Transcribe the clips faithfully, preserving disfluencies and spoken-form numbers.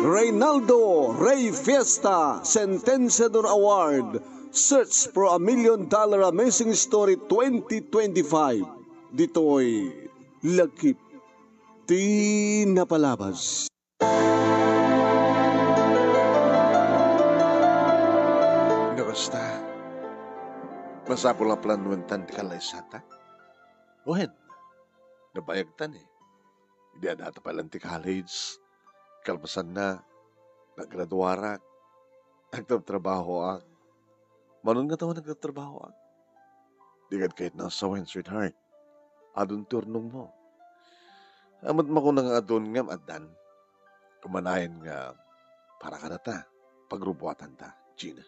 Reynaldo Rey Fiesta Sentenciador Award, Search for a Million Dollar Amazing Story twenty twenty-five. Ditoy lakip ti napalabas. No kasta, masapul a planuentan ti kallaysata? Wen, nabayagtan eh. Idi adda pay laeng ti college, kalpasanna, naggraduarak, nagtratrabahoak. Manon nga tawen nagtratrabahoak? Di kad kayat nga sawen, sweetheart. Adun ti urnongmo. Amet makuna nga adun ngem addan. Umanayen nga para kadata, pagrubuatanta, Gina.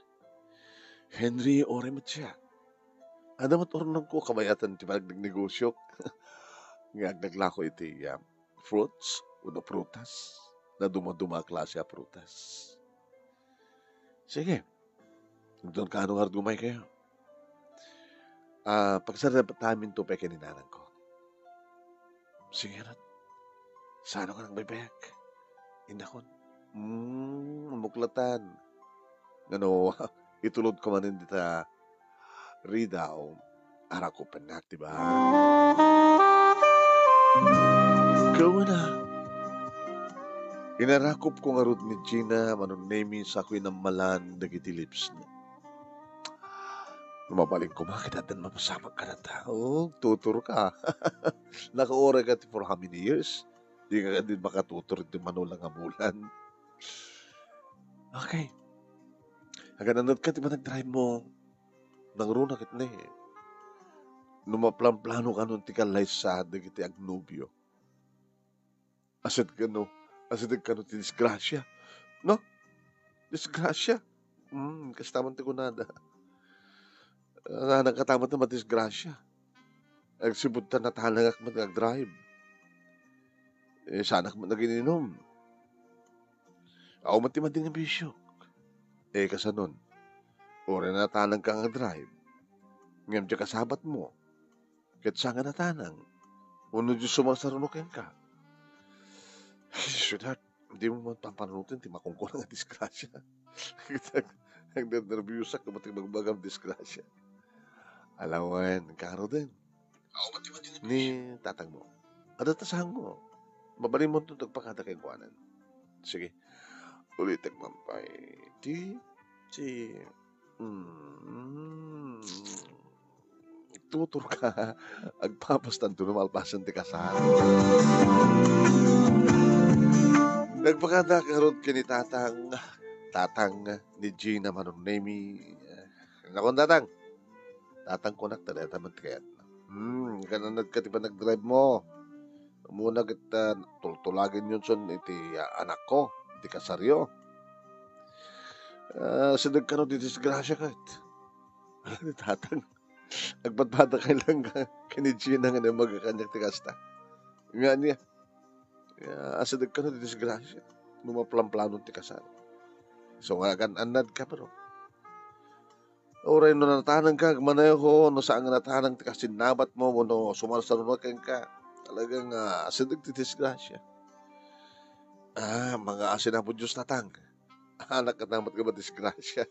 Henry, uray met siak. Adda met urnongko kabayatan ti panagnegosyok. Nga agnaglako iti, ah, fruits, wenno prutas. Nadumaduma a klase a prutas. Sige. Inton kaano ngarud umaykayo. Ah, pagsaritaentaminto pay ken ni nanangko. Sige, nat. Saan ka nagbaybayag? Innakon. Hmm, muklatan. Ngano, itulod ka manen dita ridaw, arakupennak, di ba? Kawana. Inarakupko ngarud ni Gina, Manong Nemi, sako inammalan dagiti lips na. Mabalin koma ket addan mapasamak kadata. Oh, tutor ka. Nakauray ka ti for how many years? Di ka din makatutor iti mano lang a bulan. Okay. Agan-anad ka ti panagdrive mo. Nangruna ket ne. No maplanplano kanon ti kallaysa dagiti agnobio. Asideg kano, asideg kano ti disgrasya. No? Disgrasya? Hmm, kasta man ti kunada. Ah, nagkatamat na madisgrasya. Agsipud ta natanangak met nga agdrive. Eh, saanak met nagin-inom. Awan met ti madi nga bisio. Eh, kasanon? Uray natanangka nga agdrive. Ngem ti kasabatmo, ket saan nga natanang? Wenno Diyos sumarsaruno kenka? Ay, sweetheart, di mo man pampanunoten ti makungkuna nga disgrasya. Ket ag-, agnernerbiusak no ti magbagam disgrasya. Alawen, karuden. Ni tatangmo. Adda ta sangmo. Mabalinmonto ti agpakada kenkuana. Sige. Ulitek man pay. Ti, ti, mm, tutor ka. Agpapastanto no malpasen ti kasar. Nagpakada ngarud ken ni tatang, tatang ni Gina, Manong Nemi. Nakon, tatang. Tatang, kunak, ta dayta met ti kayatna. Hmm, agan-anad ka ti panagdrive mo. Umuna ket, ah, tultulagen yonson iti, ah, anakko, iti kasaryo. Ah, asideg kano ti disgrasya ket. Ni tatang. Agpadpadakay lang ka, ken ni Gina nga naimbag a kaniak ti kasta. Nga ania, ya, asideg kano ti disgrasya. No maplanplanon ti kasar. So, nga agan-annad ka, pero uray no natanang ka agmaneho, no saan nga natanang ti kasinnabat mo, wenno sumarsaruno kenka, talagang, ah, asideg ti disgrasya. Ah, mangaasin Apo Dios, tatang. Anak, katamat nga madisgrasya.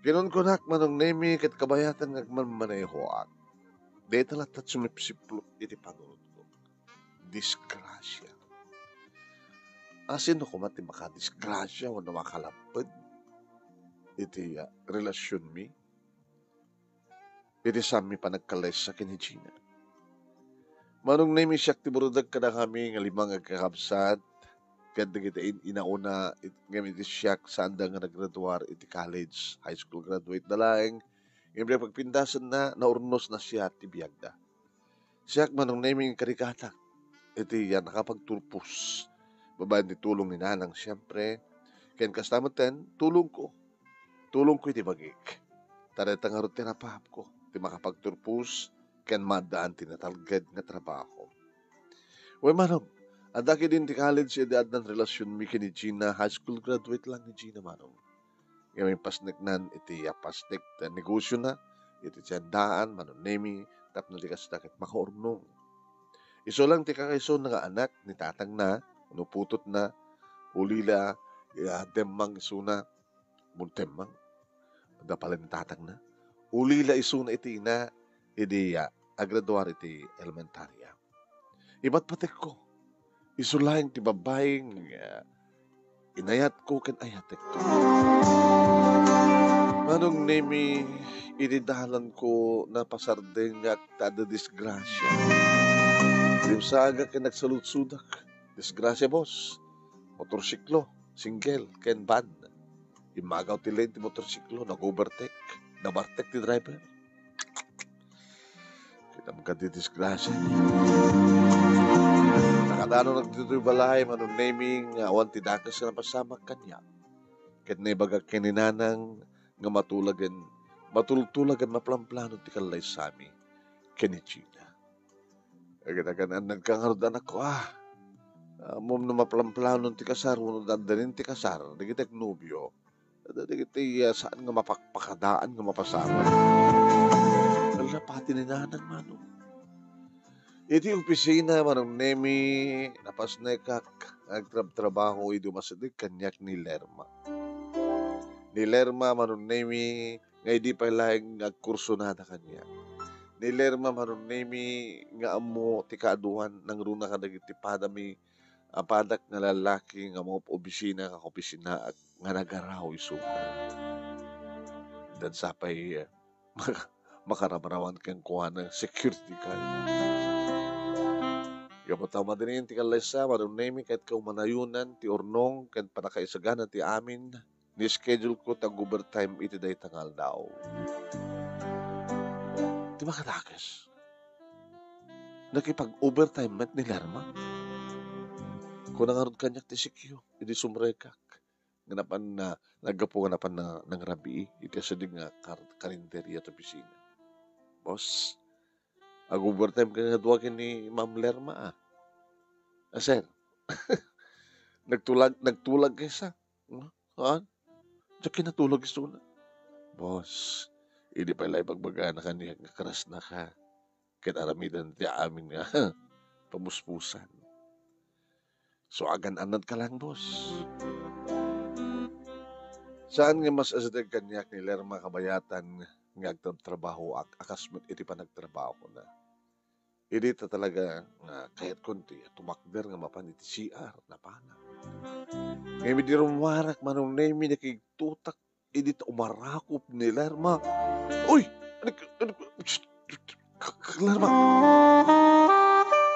Kinunkunak, Manong Nemi, ket kabayatan nga agmanmanehoak. Dayta latta ti sumipsiplot iti panunotko. Disgrasya. Asino koma ti makadisgrasya wenno makalapped iti, ah, relasionmi? Iti saanmi panagkallaysa ken ni Gina. Manong Nemi, siak ti burudag kadakami nga lima nga agkakabsat, ket dagiti in-, inauna, it-, ngem iti siak, saanda nga naggraduar iti college, high school graduate da laeng, ngem dagiti pagpindasenna, naurnosna siak ti biagda. Siak, Manong Nemi, nga karigatak iti, ah, nakapagturpos. Babaen ti tulong ni nanang, siempre. Ken kasta metten, tulongko. Tulongko iti bagik. Ta dayta ngarud ti napahapko, ti makapagturpos ken maaddaan ti natalged nga trabaho. Wen, Manong, adda ketdin ti college idi addan relasionmi ken ni Gina, high school graduate lang ni Gina, Manong. Ngem impasneknan iti apasnek ti negosiona, iti tiendaan, Manong Nemi, tapno di kasta ket makaurnong. Isu lang ti kakaisuna nga anak ni tatangna, no putotna, ulila, ya, demmang isuna, mo demmang, adda pay ni tatangna. Ulila isuna iti ina, idi, ah, agraduar iti elementarya. Ibatbatekko, isu laeng ti babbai nga inayatko ken ayatekto. Manong Nemi, idi dalanko, napasardengak ta adda disgrasia. Rimsagak ken nagsaludsodak. Disgrasia, boss. Motorsiklo, single, ken van. Immagaw ti lane ti motorsiklo, nag-overtake. Nabartek ti driver. Kitam kadi disgrasia. Nakadanonak ditoy balay, Manong Nemi, nga awan ti dakes nga napasamak kaniak. Ket naibagak ken ni Nanang nga matulagen, matultulagen maplamplano ti kallaysami ken ni Gina. Ket agan-annadka ngarud, anakko, ah. Ammom no maplamplanon ti kasar wenno dandanin ti kasar dagiti agnobio. Dagiti, ah, saan nga mapakpakadaan nga mapasamak. Ala, pati ni Nanang, Manong. Iti opisina, Manong Nemi, napasnekak nga agtrabtrabaho idi umasideg kaniak ni Lerma. Ni Lerma, Manong Nemi, nga idi pay laeng nga agkursunada kaniak. Ni Lerma, Manong Nemi, nga ammo ti kaaduan, nangruna kadagiti padami a padak nga lallaki nga mangop-obisina nga kaopisinaak nga nagaraw isu. Dansa pay, eh, maka-, makaramraman kenkuana nga security guard. Gapu ta madinin ti kallaysa, Manong Nemi, ket kaumanayonan ti urnong ken pannakaisagana ti amin, ni-schedule ko ti ag-overtime iti dayta nga aldaw. Ti makadakes, nakipag-overtime met ni Lerma. Kuna ngarud kaniak ti sikyo, idi sumrekak. Nga napan na, naggapu nga napan na, nangrabii iti asideg nga kar-, karinderya ti opisina. Boss, ag-overtime ka nga dua ken ni Ma'am Lerma, ah. Ah, sir. Nagtulag, nagtulag kayo sa? Hmm? Haan? Diak kinatulog isuna. Boss, idi pay la ibagbagana kaniak nga karasnaka, ket aramiden ti amin nga pamuspusan. So, agan-annadka lang, boss. Saan nga mas asideg kaniak ni Lerma kabayatan nga agtrabtrabahoak a kas met iti panagtrabahona. Idi ta talaga nga kayatkon ti tumakder nga mapan iti C R, napana. Ngem idi rummuarak, Manong Nemi, nakigtutak idi ta umarakop ni Lerma. Uy! Anak, anak, psst, psst, k-, k-, Lerma!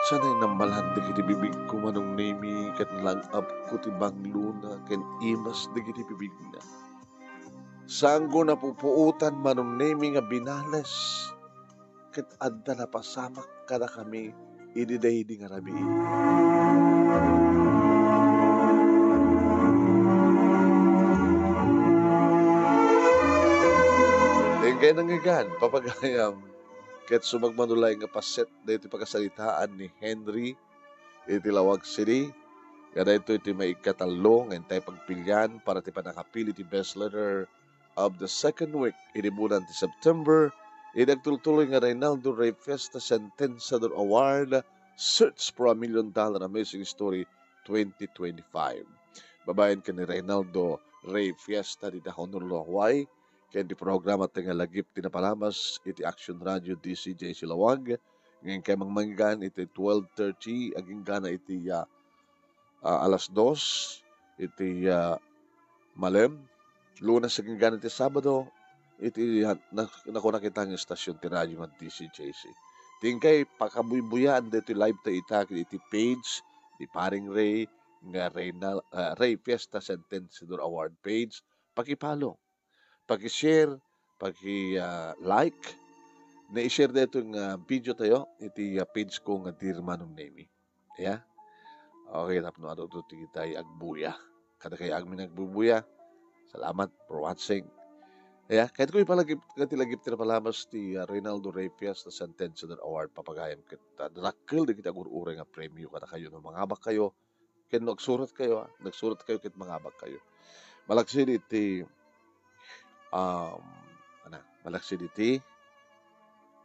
Sanay nammalan dagiti bibigko, Manong Nemi, ket lang-apko ti banglona ken imas dagiti bibigna. Saanko napupuotan, Manong Nemi, nga binales ket adda napasamak kadakami idi daydi nga rabii. Inkay nangngegan, papagayam, ket sumagmamano laeng nga paset daytoy pakasaritaan ni Henry iti Laoag City, nga daytoy ti maikkatallo nga intay pagpilian para ti pannakapili ti best letter of the second week idi bulan ti September, idi agtultuloy nga Reynaldo Rey Fiesta Sentenciador Award, Search for a Million Dollar Amazing Story twenty twenty-five. Babaen ken ni Reynaldo Rey Fiesta dita Honolulu, Hawaii, ken ti programa ti nga Lagip ti Napalamas iti Action Radio D C J C Laoag, ngem kay mangmanggan iti twelve thirty, agingga na iti, ah, ah, alas dos iti, ah, malem, Lunes agingga na iti Sabado, iti, ah, na-, nakunak ita nga istasyon ti radyo nga D C J C. Ti inkay pakabuybuyaan daytoy live ta ita iti page ni Paring Ray nga Reynal-, ah, Ray Fiesta Sentenciador Award page. Paki-follow, paki-share, paki, ah, like. Nai-share daytoy nga video tayo iti, ah, page ko nga Dear Manong Nemi. Ya. Okay, tapno adu ti kitay agbuya. Kada kay agmi nagbubuya. Salamat for watching. Ya, kayatko ipalagip, kayat lagip ti napalamas ti, ah, Reynaldo Rey Fiesta Sentenciador Award, papagayam ket, ah, dakkel dagiti agur-uray nga premio kada kayo no mangabak kayo. Ken no agsurat kayo, ah, nagsurat kayo ket mangabak kayo. Malaksid iti, um, ana, malaksid iti,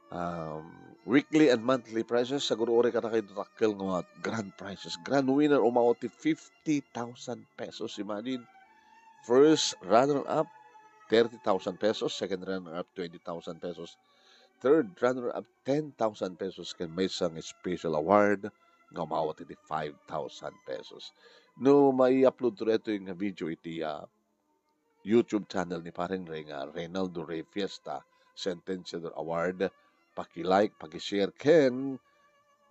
um, weekly and monthly prizes. Agur-uray kadakayo dakkel nga mga grand prizes. Grand winner, umawat ti fifty thousand pesos. Imagine, first runner-up, thirty thousand pesos. Second runner-up, twenty thousand pesos. Third runner-up, ten thousand pesos. Ken maysa nga special award nga umawat iti five thousand pesos. No mai-upload to daytoy nga video iti, ah, YouTube channel ni Pareng Ray nga Reynaldo Ray Fiesta Sentenciador Award, paki-like, paki-share, ken,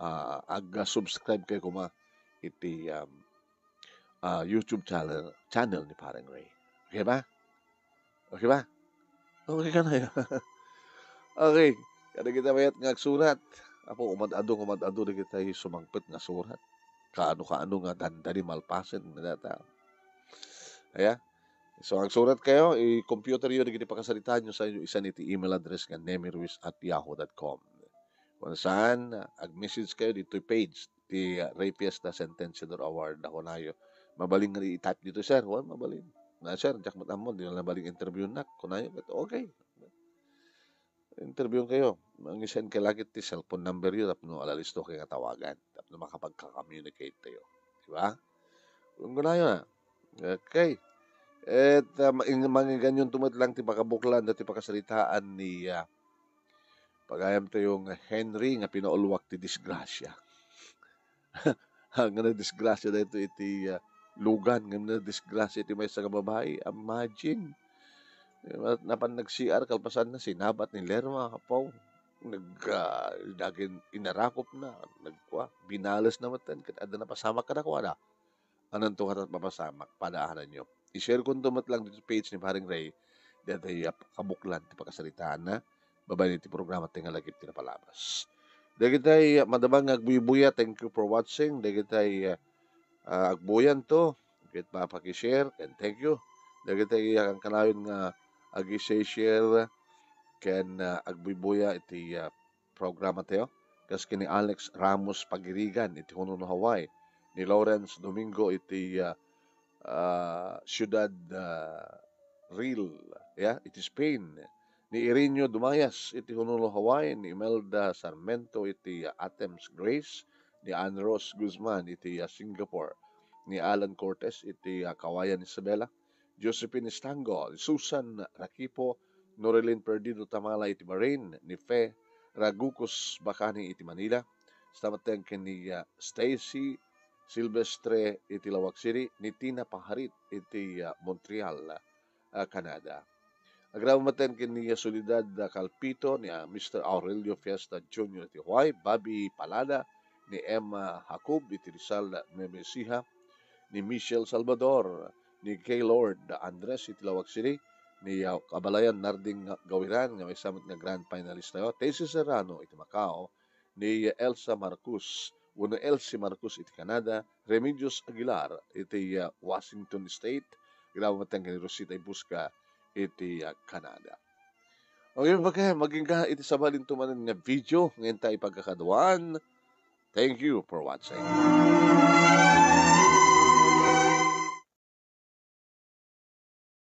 ah, ag-subscribe kayo koma iti, um, ah, YouTube channel, channel ni Pareng Ray. Okay ba? Okay ba? Okay kanayon. Okay. Kadagita mayat nga agsurat. Apo, umad-adu, umad-adu dagita sumangpet nga surat. Kaano-kaano nga dandani malpasen nga data. Aya. So, agsurat kayo, i-computer yo dagiti pakasaritaan yo sa inyo, isan iti email address nga nemiruiz at yahoo dot com. Kung saan, ag-message kayo ditoy page ti, ah, Ray Fiesta Sentenciador Award, ako nayo. Mabalin nga i-type dito, sir. Wan, mabalin. Na, sir, diak met ammo, di na mabalin interview nak. Kunayo, ket okay. Interview kayo. Mangi-send kayo lagi ti cellphone number yo, tapno alalisto kayo nga tawagan. Tapno makapagka-communicate tayo. Di ba? Kung kunayo na. Okay. Et, ah, ma-, in-, mangiganyon to met lang ti pakabuklan, dati pakasaritaan ni, ah, pagayam tayo nga Henry nga pinauluak ti disgrasya. Nga nadisgrasya dayto iti, ah, lugan, nga nadisgrasya iti maysa nga babae. Imagine, napan nag-C R, kalpasanna, sinabat ni Lerma, apaw. Nag, ah, dagin inarakop na, nagkua, binales na met, ket adda napasamak kadakuada. Ananto nga mapasamak, padaananyo. I-share konto met lang dito page ni Pareng Ray, daytoy, ah, kabuklan ti pakasaritaanna, babaen iti programa ti nga lagip ti napalabas. Dagitay, ah, madama nga agbuybuya, thank you for watching. Dagitay, ah, ah, agbuyanto, ket papaki-share, and thank you. Dagitay, ah, kanayon nga agi-share, ken, ah, agbuybuya iti, ah, programa tayo. Kas ken ni Alex Ramos Pagirigan iti Honolulu, Hawaii, ni Lawrence Domingo iti, ah, ah, Ciudad, ah, Real, ya, iti Spain, ni Irinio Dumayas iti Honolulu, Hawaii, ni Imelda Sarmiento iti, ah, Athens, Greece, ni Ann Rose Guzman iti, ah, Singapore, ni Alan Cortez iti, ah, Kawayan, Isabela, Josephine Estango, Susan Rakipo, Norilyn Perdido Tamala iti Bahrain, ni Fe Ragucos Bacani iti Manila, kasta met ken ni, ah, Stacy Silvestre iti Lawag City, ni Tina Paharit iti, ah, Montreal, ah, Canada. Agraman met ken ni, ah, Soledad, ah, Calpito, ni, ah, Mister Aurelio Fiesta Junior iti Hawaii, Bobby Palada, ni Emma Jacob iti Rizal, Nueva Ecija, ni Michelle Salvador, ni Gaylord Andres iti Lawag City, ni, ah, Kabalayan Narding Gawiran nga maysa met nga grand finalist tayo, Tessie Serrano iti Macau, ni Elsa Marcos, wenno Elsie Marcos iti Canada, Remedios Aguilar iti, ah, Washington State, agraman met ken ni Rosita Ibusca iti, ah, Canada. Okay, okay, magingga iti sabali to manen nga video nga inta ipagkakaduan. Thank you for watching.